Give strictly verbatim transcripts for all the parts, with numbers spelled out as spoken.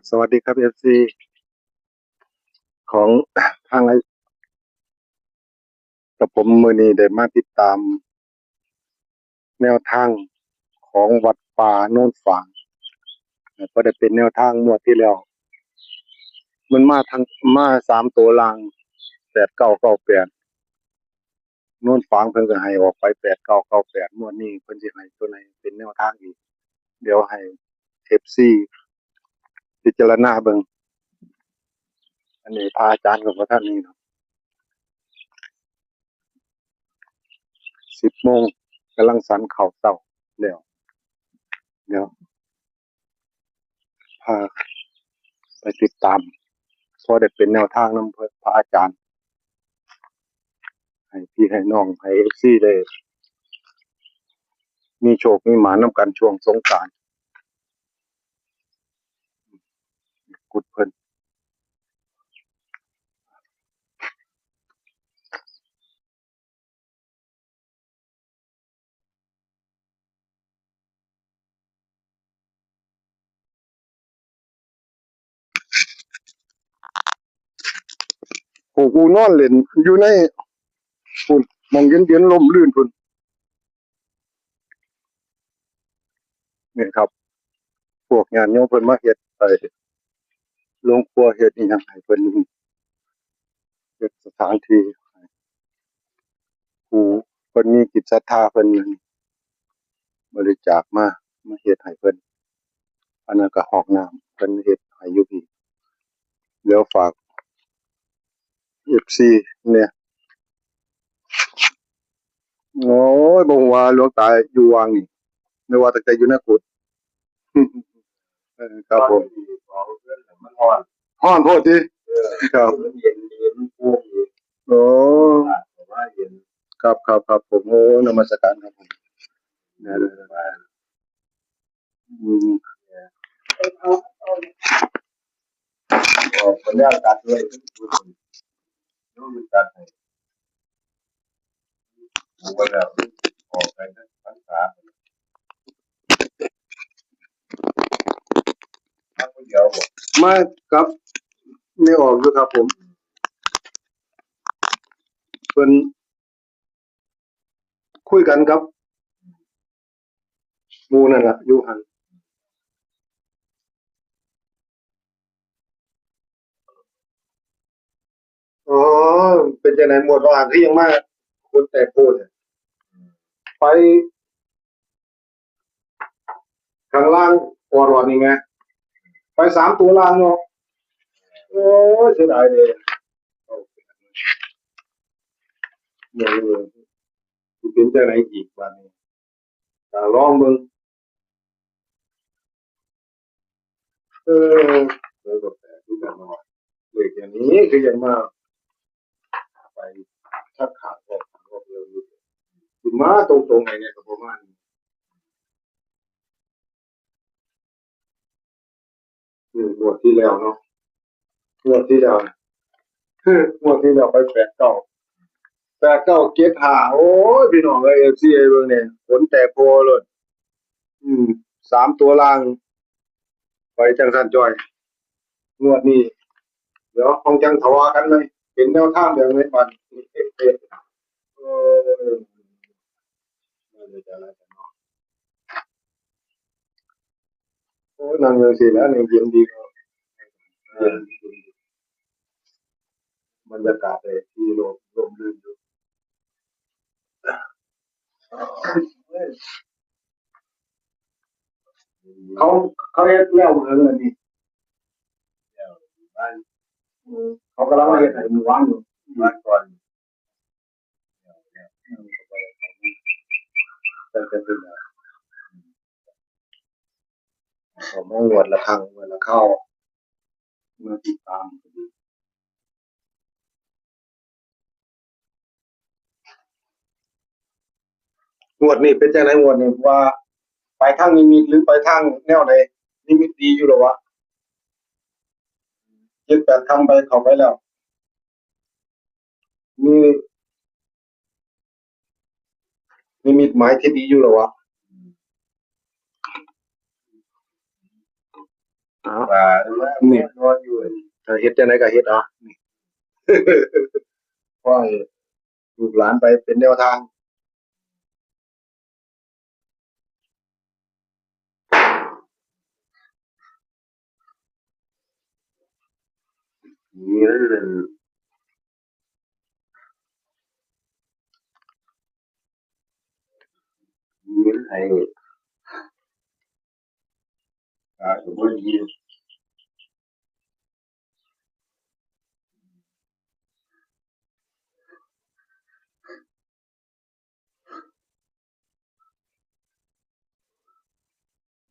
สวัสดีครับ เอฟซี ของ ทางไอ กับผมมื้อนี้ได้มาติดตามแนวทางของวัดป่าโนนฝาง ก็ได้เป็นแนวทางงวดที่แล้ว มันมาทาง มาสามตัวล่าง แปดเก้าเก้าแปด โนนฝางเพิ่นก็ให้ออกไป แปดเก้าเก้าแปด งวดนี้เพิ่นสิให้ตัวไหนเป็นแนวทางอีก เดี๋ยวให้ เอฟซี พิจารณาเบิ่ง อันนี้พระอาจารย์ก็บ่ทันนี่เนาะ สิบโมง กำลังฉันข้าวเช้าแล้ว เดี๋ยวพาไปติดตาม พอได้เป็นแนวทางนำพระอาจารย์ ให้พี่ให้น้อง ให้ เอฟซี ได้มีโชคมีหมานนำกันช่วงสงกรานต์ กุดเพิ่น โอ้ กูนอนเล่นอยู่ใน พุ่น หม่องเย็นๆ ร่มรื่นพุ่น นี่ครับ พวกญาติโยมเพิ่นมาเฮ็ด ไอ้ โรงครัว เฮ็ดอิหยังให้เพิ่น เฮ็ดสถานที่ ผู้เพิ่นมีจิตศรัทธา เพิ่นบริจาคมา มาเฮ็ดให้เพิ่น อันนั้นก็ห้องน้ำ เพิ่นเฮ็ดให้อยู่พี้ เดี๋ยวฝาก เอฟซี เนี่ย โอ้ย บ่ฮู้ว่าหลวงตาอยู่ว่างนี่ นึกว่าตั้งแต่อยู่ในกุฏิ เออ ครับผม มันฮ้อน ฮ้อนโพดติ เออ ครับ มันเย็นดี มันฟูดี โอ้ อากาศก็ว่าเย็น ครับ ครับ ครับผม โอ้ นมัสการครับผม ได้ ได้ ได้ อืม ออกไปแล้วตัดเลย ต้องตัดให้ ผมว่าแล้ว ออกไปนะ พรรษา มาคนเดียวบ่ มากับแม่ออกอยู่ครับผม เพิ่น คุยกันกับหมู่นั่นล่ะ อยู่หั่น อ๋อ เป็นจังได๋ งวดว่าหั่นคือยังมา คนแตกโพดเนี่ย ไป ข้างล่างออดออดนี่ไง ไปสามตัวล่างเนาะ โอ้ย เสียดายเลย เออ สิเป็นจังได๋อีกบาดนี้ ก็ลองเบิ่ง เออ แล้วก็แปลกคือกันเนาะ เลขอย่างนี้คือยังมา ไปทักขาดออกทางออกเร็วอยู่ สิมาตรงๆ ไงเนี่ย ก็ประมาณนี้ นี่งวดที่แล้วเนาะ งวดที่แล้ว งวดที่แล้วไปแปดเก้า แปดเก้าเจ็ดห้า โอ้ย พี่น้องเอ้ย เอฟซี เอ้ย เบิ่งเนี่ย ขนแตกโพเลย อืม สามตัวล่าง ไปจังซั่นจ้อย งวดนี้ เดี๋ยวคงจังทะเลาะกันเลย เป็นแนวทางแบบไหนบัด เออ มาเลยจ้ะ โอ้ย นั่งจังซี่แหละ นี่เย็นดีเนาะ เย็น บรรยากาศเลย ที่ร่ม ร่มรื่นอยู่ เขา เขาเฮ็ดแล้วเมืองอันนี้ แล้วบ้าน เขากำลังเฮ็ดให้หมู่บ้านอยู่ บ้านก่อน แต่เป็น เขามางวดละครั้ง งวดละคราว มาติดตาม งวดนี้เป็นจังได๋ งวดนี้ว่าไปทางนิมิตหรือไปทางแนวใด๋ นิมิตดีอยู่หรอวะ เจ็ดแปดค่ำไปเข้าไปแล้ว มีนิมิตหมายที่ดีอยู่หรอวะ เอา ว่ามา นี่ นอนอยู่ ถ้าเฮ็ดจั่งใดก็เฮ็ดเอา นี่ ขอให้ลูกหลานไปเป็นแนวทาง นี่มัน มันให้ ตาก็บ่ดี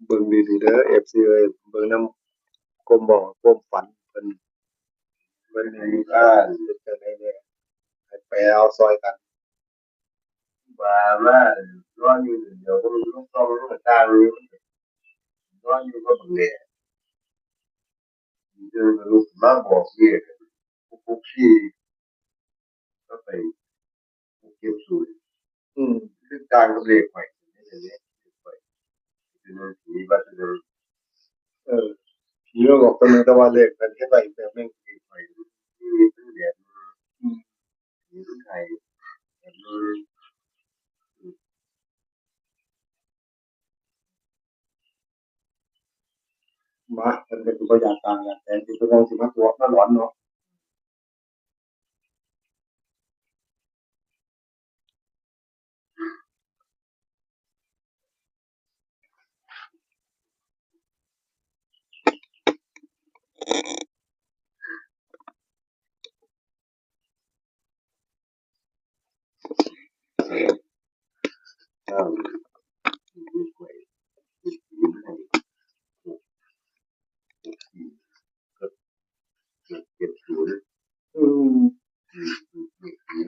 เบิ่งดีๆ เด้อ เอฟซี เอ้ย เบิ่งนำความเว้าความฝันเพิ่น เพิ่นให้ อ่า เฮ็ดจั่งใดแหน่ ให้แปลเอาซ่อยกัน ว่ามา นอนอยู่เดี๋ยวก็มีลูกต้องลูกตาเลย นอนอยู่ก็บักแหล่ เดินมาลุกมาบอกเลข หกหกสี่ ก็ไป หกเจ็ดศูนย์ อืม คือต่างกับเลขข่อย เลขข่อย เป็นผีบัดเดิม เออ ผีมาบอกตัวหนึ่ง แต่ว่าเลขมันเฮ็ดไว้อีกแบบหนึ่ง เลขข่อย มีเป็นแบบหนึ่ง อืม ผีมันไห้แบบหนึ่ง อืม มา มันเป็นตัวอย่างต่างกัน แต่ที่ตัวสิมาตัวมาหลอนเนาะ เจ็ดศูนย์ อืม อืม อืม อืม อืม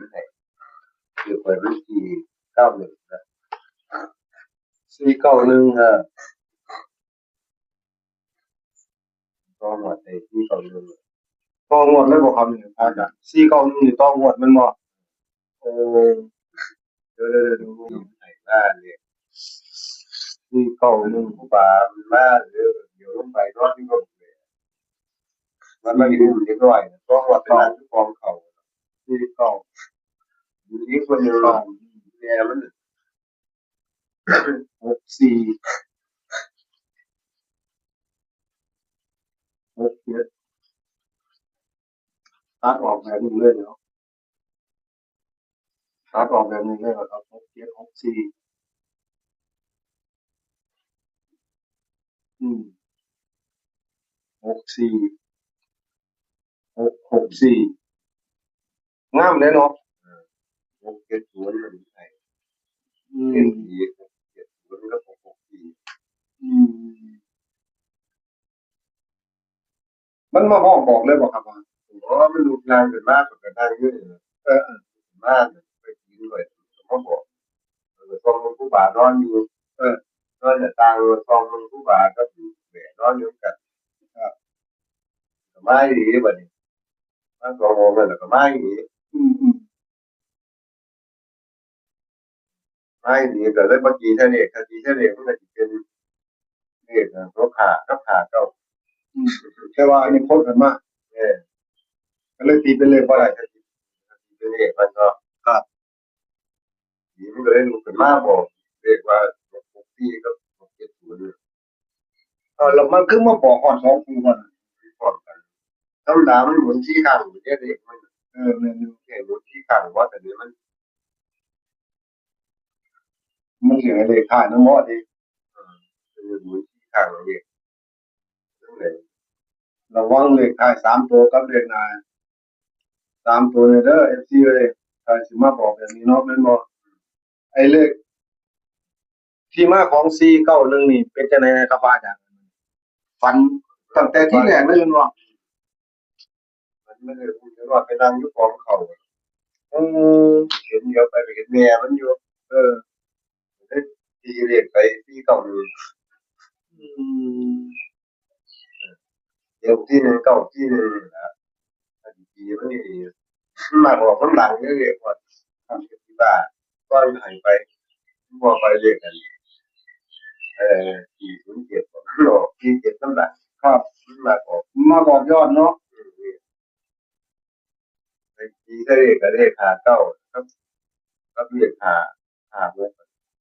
เดี๋ยวไปมันสี่เก้าหนึ่งนะ สี่เก้าหนึ่ง เออ ต่องวดได้สี่เก้าหนึ่ง ต่องวดเลยบ่ครับนี่ อาจารย์ สี่เก้าหนึ่ง นี่ต่องวดแม่นบ่ โอ้ เดี๋ยวๆๆ ดู ไหนว่าเนี่ย สี่เก้าหนึ่ง ครูบามันมาเด้อ เดี๋ยวลงไปนอนอยู่กับแม่ มันมาอยู่เด็กน้อย ต่องวดเป็นร้านเจ้าของเขา สี่เก้า อยู่นี่คนหนึ่ง แม่มัน หกสี่ หกเจ็ด ตัดออกแบบนี้เลยเนาะ ตัดออกแบบนี้เลยเหรอครับ หกเจ็ด หกสี่ อืม หกสี่ หก หกสี่ งามเลยเนาะ เออ หกเจ็ดศูนย์ มันใช่ อืม เป็นสี่ หกเจ็ดศูนย์ กับ หกหกสี่ อืม มันมาฮ้องบอกเลยบ่ครับว่า อ๋อ มันลุกนั่งขึ้นมา มันก็นั่งอยู่นี่ เออ มาไปกินด้วย ก็มาบอก เออ ส่องครูบานอนอยู่ เออ นอนหน้าต่าง ส่องครูบากับแม่นอนอยู่กัน ครับ ก็มาอีหลีบัดนี้ มาสองโมงแล้วก็มาอีหลี อืม อืม มาอีหลีก็เลยมาตีใส่เลข ถ้าตีใส่เลขมันก็สิเป็นเลข อ่า หกห้า กับ ห้าเก้า อืม แต่ว่าอันนี้พ้นกันมา เออ ก็เลยตีเป็นเลขบ่ได้ ก็สิตีเป็นเลขมันก็ ครับ ผีมันก็เลยลุกขึ้นมาบอกเลขว่า หกหกสี่ กับ หกเจ็ดศูนย์ เออ แล้วมันคือมาบอกฮอดสองคู่มัน พร้อมกัน ธรรมดามันหมุนสี่ครั้งอยู่เด้ เลขมัน เออ แม่นอยู่ แค่หมุนสี่ครั้งว่า แต่เดี๋ยวมัน มันสิให้เลขท้ายนำบ่ติ เออ มันหมุนสี่ครั้งเลย จั่งใด ระวังเลขท้ายสามตัวกับเลขหน้าสามตัวเนี่ยเด้อ เอฟซี เอ้ย ถ้าสิมาบอกแบบนี้เนาะ แม่นบ่ ไอ้เลขที่มาของสี่เก้าหนึ่งนี่เป็นจั่งใดนะครับอาจารย์ ฝันตั้งแต่ทีแรกเลยแม่นบ่ มันไม่ได้พูดกันว่าไปนั่งอยู่กองเขา อืม เห็นเดี๋ยวไปเห็นแม่มันอยู่ เออ ได้ตีเลขไปสี่เก้าหนึ่ง อืม เดี๋ยวที่หนึ่งเก้าที่หนึ่งนี่ล่ะ อันที่มันนี่มาออกน้ำหลังเรื่อยๆ ก่อน ทำที่บ้าน ก่อนให้ไป บ่ไปเลขกัน เออ สี่ศูนย์เจ็ด บอก สี่เจ็ด น้ำหลัง ครับ มันมาออก มาออกยอดเนาะ อืม นี่ ไปตีได้เลขกับเลขห้าเก้า ครับ ครับ เลขห้า ห้าหก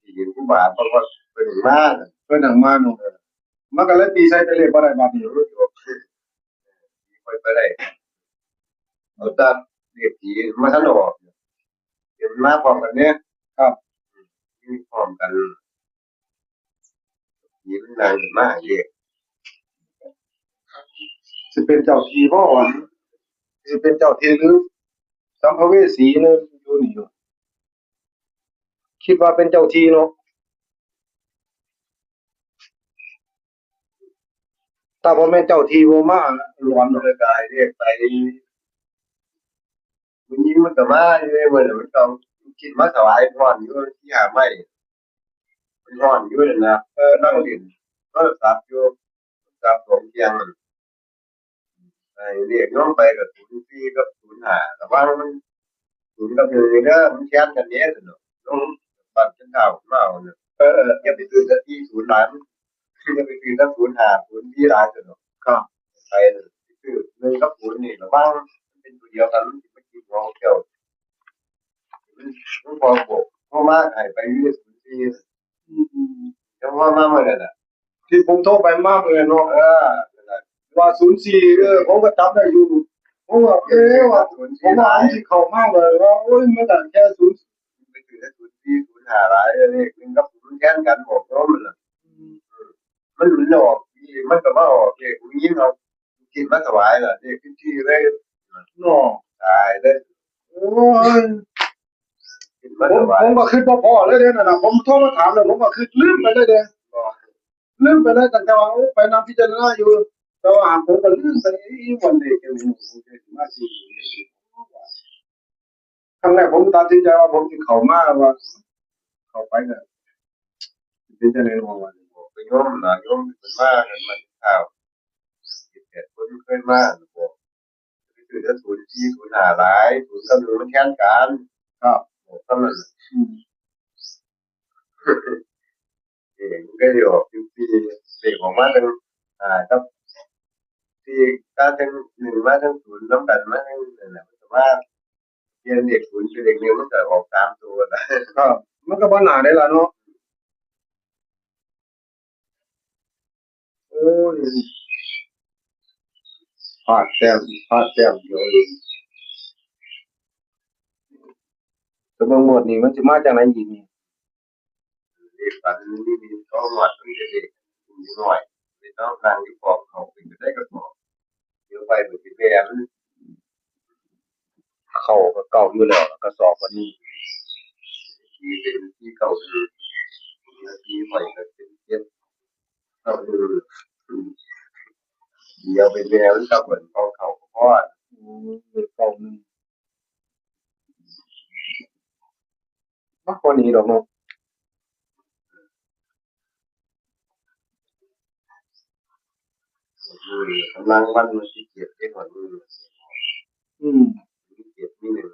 ที่เห็นครูบา เพราะว่าเพิ่นมา เพิ่นนั่งมาเนาะ เออ มันก็เลยตีใส่แต่เลขบ่ได้บาดนี้ เออ ตีค่อยไปได้ เอาแต่เลขผีมาทันออก เดี๋ยวมันมาพร้อมกันเนี่ย ครับ มีพร้อมกัน ผีมันนั่งขึ้นมาเอง สิเป็นเจ้าที่บ่วะ สิเป็นเจ้าที่หรือสัมภเวสีเนี่ยอยู่นี่อยู่ คิดว่าเป็นเจ้าที่เนาะ ถ้าบ่แม่นเจ้าที่บ่มาหลอนดอก เออ กายเรียกไป มันยิงมันก็มาอยู่ในมื้อนั้น มันก็เอากินมาถวายพรอยู่ที่หาไม้ มันฮ้อนอยู่นั่นนะ เออ นั่งเล่นโทรศัพท์อยู่ โทรศัพท์ของเที่ยงนั่น ไอ้เลขน้องไปกับศูนย์สี่กับศูนย์ห้า ระวังมัน ศูนย์กับหนึ่งนี่เด้อ มันแค้นกันเด้อ ซั่นดอก ลงบัตรเส้นทางมาเอาเนี่ย เออ เออ อย่าไปซื้อแต่สี่ศูนย์หลาย มัน อย่าไปซื้อแต่ศูนย์ห้า ศูนย์สี่หลาย ซั่นดอก ครับ ไปเลย ซื้อหนึ่งกับศูนย์นี่ ระวังมันเป็นตัวเดียวกัน มันสิมากินหัวของเจ้า มัน มันพอบอก โทรมาให้ไปอยู่ในศูนย์สี่ อืม จังว่ามาเมื่อนั้นน่ะ ที่ผมโทรไปมาเมื่อนั้นเนาะ เออ นั่นแหละ ว่าศูนย์สี่ เออ ผมก็จำได้อยู่ ผมว่า เอ๊ะ ว่า ศูนย์สี่ ผมว่า หลาย อันที่เข้ามาเลยว่า โอ้ย มันก็แค่ศูนย์ ไปซื้อแต่ศูนย์สี่ ศูนย์ห้าหลาย เลขหนึ่งกับศูนย์มันแค้นกัน บอกโยมมันน่ะ อืม มันหลุนออก มันก็มาออกเลขผู้หญิงเอา กินมาถวายล่ะ เลขที่ที่เลย เนาะ ตายเลย โอ้ย กินมา ผม ถวาย ผมก็คิดบ่พอเลยเด้นั่นน่ะ ผมโทรมาถามแล้ว ผมก็คิดลืมไปเลยเด้ บ่ ลืมไปเลย ตั้งแต่ว่า โอ้ ไปนั่งพิจารณาอยู่ แต่ว่าผมก็ลืมไป อีวันเดียวกัน ผมจะมาสิ ครั้งแรกผมตัดสินใจว่าผมสิเข้ามา ว่าเข้าไปก็เป็นจังได๋เนาะ ว่าซั่น บอกไปโยมล่ะ โยมเพิ่นมานั่นมันข่าว สิบแปดคนเคยมาบอก ไปซื้อแต่ศูนย์สี่ ศูนย์ห้าหลาย ศูนย์กับหนึ่งมันแค้นกัน ครับ บอกเท่านั้นน่ะ อืม เออ มันก็ได้ออกสิบสี่ เลขออกมาตั้ง อ่า กับ สี่ ก็ทั้งหนึ่งมาทั้งศูนย์นำกันมาทั้งนั่นแหละ มันก็ว่า เปลี่ยนเลขศูนย์เป็นเลขหนึ่ง มันก็ออกสามตัวนะ ครับ มันก็บ่น่าได้ล่ะเนาะ โอ้ย พลาดแต้ม พลาดแต้มเดียวเอง แต่เบิ่งงวดนี้มันสิมาจังได๋อีกนี่ เลขฝันนี่มีสองงวด มันจะเลขหน่อย ไม่ต้องนั่งอยู่กองเขา เป็นไปได้ก็บอก เดี๋ยวไปมันสิแปรมัน เข้าก็เก้าอยู่แล้ว แล้วก็สองวันนี้ ที่เป็นที่เก้าคือ ที่ข่อยก็เป็นเจ็ด เก้าคือ เดี๋ยวไปแปรมันก็เหมือนของเขาก็พอ อืม เก้าหนึ่ง บ่ บ่หนีดอกเนาะ มื้อกำลังวันที่เจ็ดเด้ มื้อ อืม ที่เจ็ดมีหนึ่ง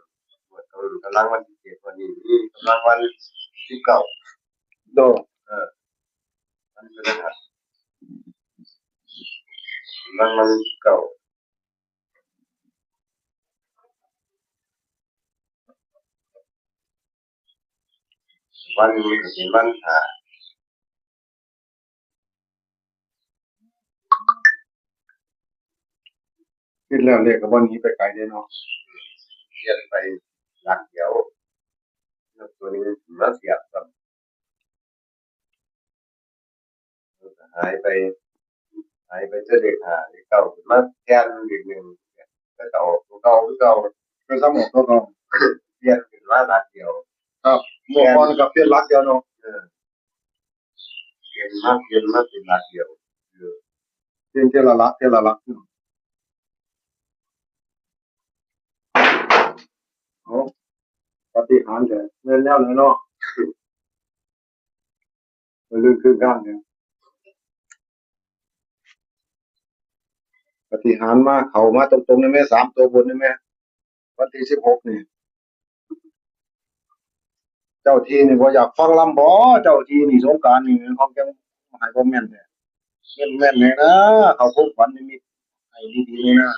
มื้อกำลังวันที่เจ็ด วันนี้มีกำลังวันที่เก้า โด เออ วันพฤหัส กำลังวันที่เก้า วันนี้ก็เป็นวันพระ คิดแล้วเลขก็บ่หนีไปไกลเด้เนาะ เปลี่ยนไปหลักเดียว แล้วตัวนี้มาเสียบกับ หายไป หายไปเจอเลขห้า เลขเก้า มาแทนเลขหนึ่ง ก็จะออกตัวเก่าคือเก่า ก็ซ้ำออกตัวเก่า เปลี่ยนเป็นว่าหลักเดียว ครับ เมื่อก่อนก็เปลี่ยนหลักเดียวเนาะ เออ เปลี่ยนมา เปลี่ยนมาเป็นหลักเดียว เออ เปลี่ยนเทื่อละหลัก เทื่อละหลัก โอ้ ปาฏิหาริย์แท้ แม่นแนวไหนเนาะ มันลื่นขึ้นข้างเนี่ย ปาฏิหาริย์มา เข้ามาตรงๆ นี่แม่ สามตัวบนนี่แม่ วันที่สิบหกนี่ เจ้าที่นี่บ่อยากฟังลำบ่ เจ้าที่นี่สงกรานต์นี่ เขาจังให้บ่แม่นแท้ แม่นๆเลยนะ เขาคงฝันนิมิตให้ดีๆเลยนะ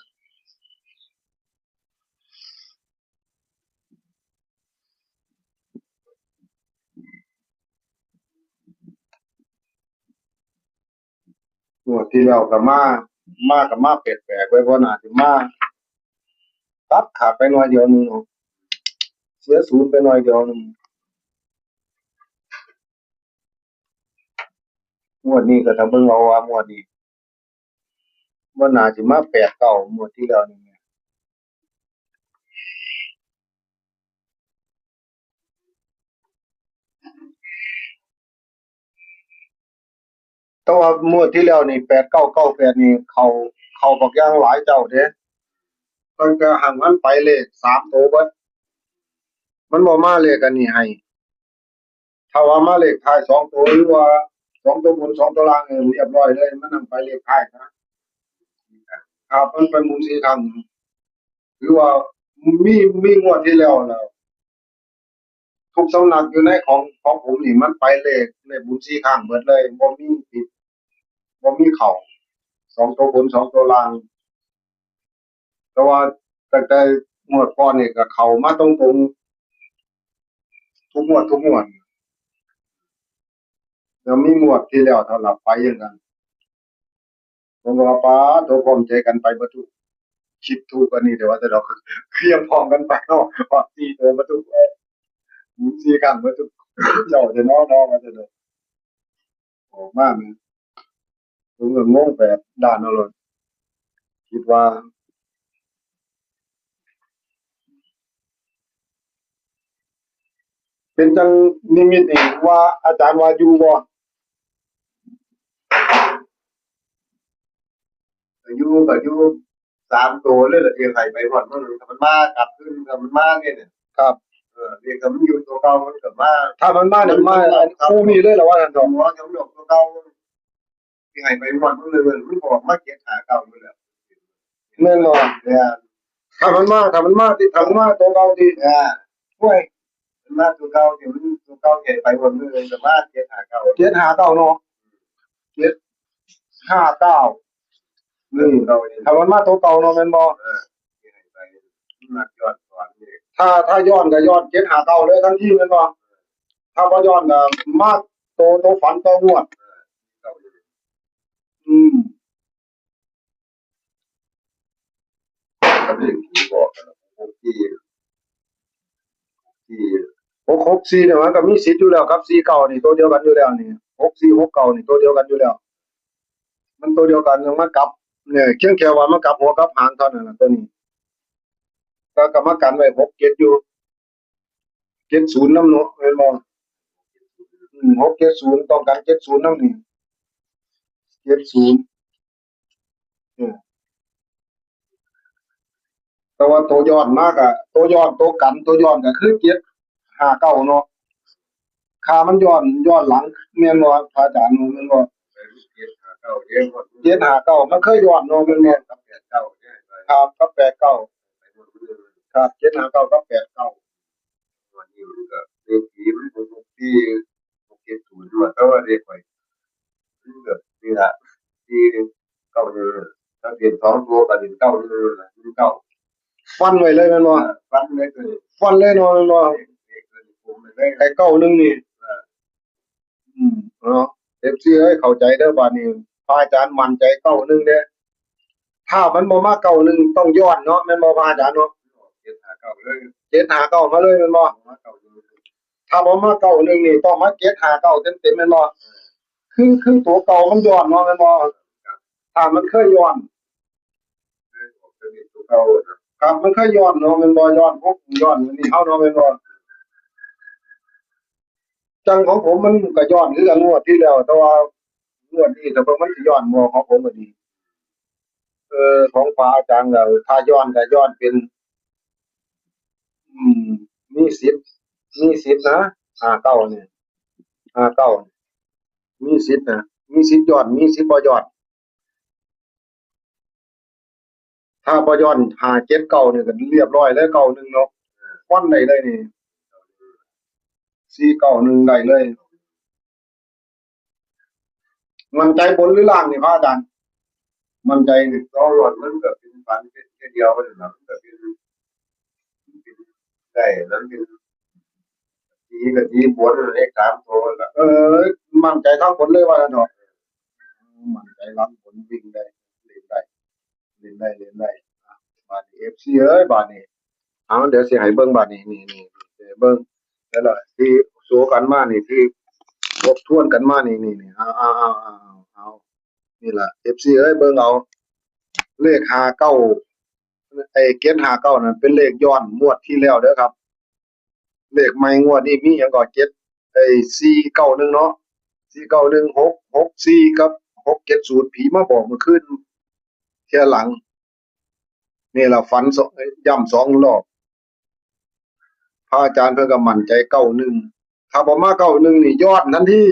งวดที่แล้วก็มา มาก็มาแปลกๆไว้ บ่น่าสิมา ตัดขาดไปหน่อยเดียวหนึ่งเนาะ เสียศูนย์ไปหน่อยเดียวหนึ่ง งวดนี้ก็ถ้าเบิ่งเอาว่างวดนี้ บ่น่าสิมาแปดเก้า งวดที่แล้วนี่แหม แต่ว่างวดที่แล้วนี่ แปดเก้าเก้าแปด นี่ เข้า เข้าบักอย่างหลายเจ้าเด้ ตั้งแต่หั้นมันไปเลขสามตัวเบิด มันบ่มาเลขอันนี้ให้ ถ้าว่ามาเลขท้ายสองตัว หรือว่าสองตัวบน สองตัวล่างนี่ เรียบร้อยเลย มันนำไปเลขท้ายนะ ครับ มันไปหมุนสี่ครั้ง ถือว่ามี มีงวดที่แล้วแล้ว ทุกสำนักอยู่ในของ ของผมนี่ มันไปเลข เลขบุญสี่ครั้งเบิดเลย บ่มีผิด บ่มีเข้า สองตัวบน สองตัวล่าง แต่ว่าตั้งแต่งวดก่อนนี่ก็เข้ามาตรงๆ ทุกงวด ทุกงวด แล้วมีงวดที่แล้วเท่านั้นไปอย่างนั้น ผมก็ว่า "ป๊าดโธ่ พร้อมใจกันไปเบิดทุก คิดทุกอันนี้ แต่ว่าแต่ดอก เคลียร์พร้อมกันไปเนาะ ฮอดสี่ตัวเบิดทุก เอ้ย สี่ข้างเบิดทุก เจ้าจะเนาะ เนาะ ว่าแต่ดอก ออกมาแม่น ผมก็งงไปด้านนั้นโลด คิดว่า เป็นจั่งนิมิตนี่ว่า อาจารย์ว่าอยู่บ่ ก็อยู่ ก็อยู่สามตัวเลยล่ะ ที่ให้ไปฮอดมื้อนั้น มันมากลับคืน มันมาเนี่ย ครับ เออ เลขก็มันอยู่ตัวเก่า มันก็มา ถ้ามันมาเนี่ย มา มันมา คู่นี้เลยล่ะ ว่าซั่นเถาะ หัวกำหนดตัวเก่า ที่ให้ไปงวดมื้อหนึ่งมันออกมาเจ็ดห้าเก้าอยู่แล้ว แม่นบ่ แม่น ถ้ามันมา ถ้ามันมาติ ถ้ามันมาตัวเก่าติ อ่า โอ้ย มันมาตัวเก่าติ มันตัวเก่าใหญ่ไปงวดมื้อหนึ่งก็มาเจ็ดห้าเก้า เจ็ดห้าเก้าเนาะ เจ็ดห้าเก้า นี่ เก่านี่ ถ้ามันมาตัวเก่าเนาะ แม่นบ่ เออ ที่ให้ไป มันมาย้อนสอนนี่ ถ้า ถ้าย้อนก็ย้อนเจ็ดห้าเก้าเลยทันที แม่นบ่ ถ้าบ่ย้อนก็มาโต โตฝันต่องวด อืม กับเลขผีบอกกันนะ หกสี่ สี่ หกหกสี่ เนี่ย มันก็มีสิทธิ์อยู่แล้วครับ สี่เก้า นี่ ตัวเดียวกันอยู่แล้วนี่ หกสี่ หกเก้า นี่ ตัวเดียวกันอยู่แล้ว มันตัวเดียวกัน ยังมากลับ เนี่ย เพียงแค่ว่ามันกลับหัวกลับหางเท่านั้นน่ะ ตัวนี้ ก็กรรมการไว้ หกเจ็ด อยู่ เจ็ดศูนย์ นำเนาะ แม่นบ่ อืม หกเจ็ดศูนย์ ต้องกัน เจ็ดศูนย์ นำนี่ เจ็ดศูนย์ อืม แต่ว่าตัวย้อนมากอะ ตัวย้อน ตัวกัน ตัวย้อนก็คือ เจ็ดห้าเก้า เนาะ ค่ามันย้อน ย้อนหลัง แม่นบ่ พระอาจารย์ แม่นบ่ เจ็ดห้าเก้า เด้ เจ็ดห้าเก้า มันเคยย้อนเนาะ แม่นบ่ กับแปดเก้า เด้ ครับ กับแปดเก้า ครับ เจ็ดห้าเก้า กับแปดเก้า วันนี้มันก็เลขผีมัน หกหกสี่ หกเจ็ดศูนย์ ด้วย แต่ว่าเลขข่อยมันก็นี่ล่ะ สี่เก้าหนึ่ง ถ้าเป็นสองตัวก็เป็น เก้าหนึ่ง ล่ะ หนึ่งเก้า ฟันไว้เลยแม่นบ่ อ่า ฟันเลยตัวนี้ ฟันเลยเนาะ แม่นบ่ เลขตัวนี้ผมเลย ไอ้ เก้าหนึ่ง นี่ อ่า อืม เนาะ เอฟซี เอ้ย เข้าใจเด้อ บาดนี้ พระอาจารย์มั่นใจ เก้าหนึ่ง เด้ ถ้ามันบ่มา เก้าหนึ่ง ต้องย้อนเนาะ แม่นบ่ พระอาจารย์เนาะ เจ็ดห้าเก้า เลย เจ็ดห้าเก้า มาเลย แม่นบ่ มา เก้าหนึ่ง ถ้าบ่มา เก้าหนึ่ง นี่ ต้องมา เจ็ดห้าเก้า เต็มๆ แม่นบ่ คือ คือตัวเก่ามันย้อนเนาะ แม่นบ่ ครับ ถ้ามันเคยย้อน เคยออกทะเบียนตัวเก่าอะนะ ครับ มันเคยย้อนเนาะ แม่นบ่ ย้อนพวกย้อนอันนี้เฮาเนาะ แม่นบ่ จังของผมมันก็ย้อนคือกันงวดที่แล้ว แต่ว่างวดนี้ถ้าเบิ่งมันสิย้อนบ่ ของผมก็ดี เออ ของพระอาจารย์ก็ ถ้าย้อนก็ย้อนเป็น อืม มีสิทธิ์ มีสิทธิ์นะ ห้าเก้า นี่ ห้าเก้า นี่ มีสิทธิ์นะ มีสิทธิ์ย้อน มีสิทธิ์บ่ย้อน ถ้าบ่ย้อน ห้าเจ็ดเก้า นี่ก็เรียบร้อยเลย เก้าหนึ่ง เนาะ ฟันได้เลยนี่ สี่เก้าหนึ่ง ได้เลย มั่นใจบนหรือล่างนี่พระอาจารย์ มั่นใจนี่ ตองหลอดมันก็เป็นฝันเป็นแค่เดียวนั่นล่ะ มันก็เป็น เป็นได้ แล้วเป็น ตีก็ตีบนเลขสามตัวล่ะ เออ มั่นใจทั้งบนเลยว่าซั่นเถาะ มั่นใจหลังบนวิ่งได้ เล่นได้ เล่นได้ เล่นได้ บาดนี้ เอฟซี เอ้ย บาดนี้ เอา เดี๋ยวสิให้เบิ่งบาดนี้ นี่ นี่ นี่ เบิ่ง แล้วล่ะ ที่โซกันมานี่ ที่ทบทวนกันมานี่ นี่ นี่ เอา เอา เอา เอา เอา นี่ล่ะ เอฟซี เอ้ย เบิ่งเอา เลขห้าเก้า ไอ้ เจ็ดห้าเก้า นั่นเป็นเลขย้อนงวดที่แล้วเด้อครับ เลขใหม่งวดนี้มีหยังก่อ เจ็ด ไอ้ สี่เก้าหนึ่ง เนาะ สี่เก้าหนึ่ง หกหกสี่ กับ หกเจ็ดศูนย์ ผีมาบอกเมื่อคืนเทื่อหลัง นี่ล่ะฝันสอง ย้ำสองรอบ พระอาจารย์เพิ่นก็มั่นใจ เก้าหนึ่ง ถ้าบ่มา เก้าหนึ่ง นี่ย้อนทันที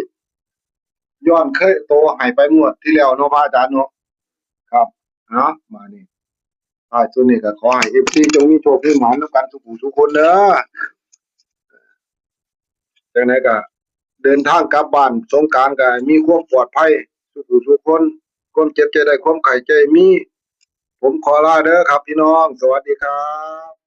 ย้อนเคยโตให้ไปงวดที่แล้วเนาะ พระอาจารย์เนาะ ครับ เนาะ มานี่ ท้ายสุดนี่ก็ขอให้ เอฟซี จงมีโชคมีหมานนำกันทุกผู้ทุกคนเด้อ จังใดก็เดินทางกลับบ้านสงกรานต์ก็ให้มีความปลอดภัยทุกผู้ทุกคน ความเจ็บจะได้ ความไข้จะมี ผมขอลาเด้อครับพี่น้อง สวัสดีครับ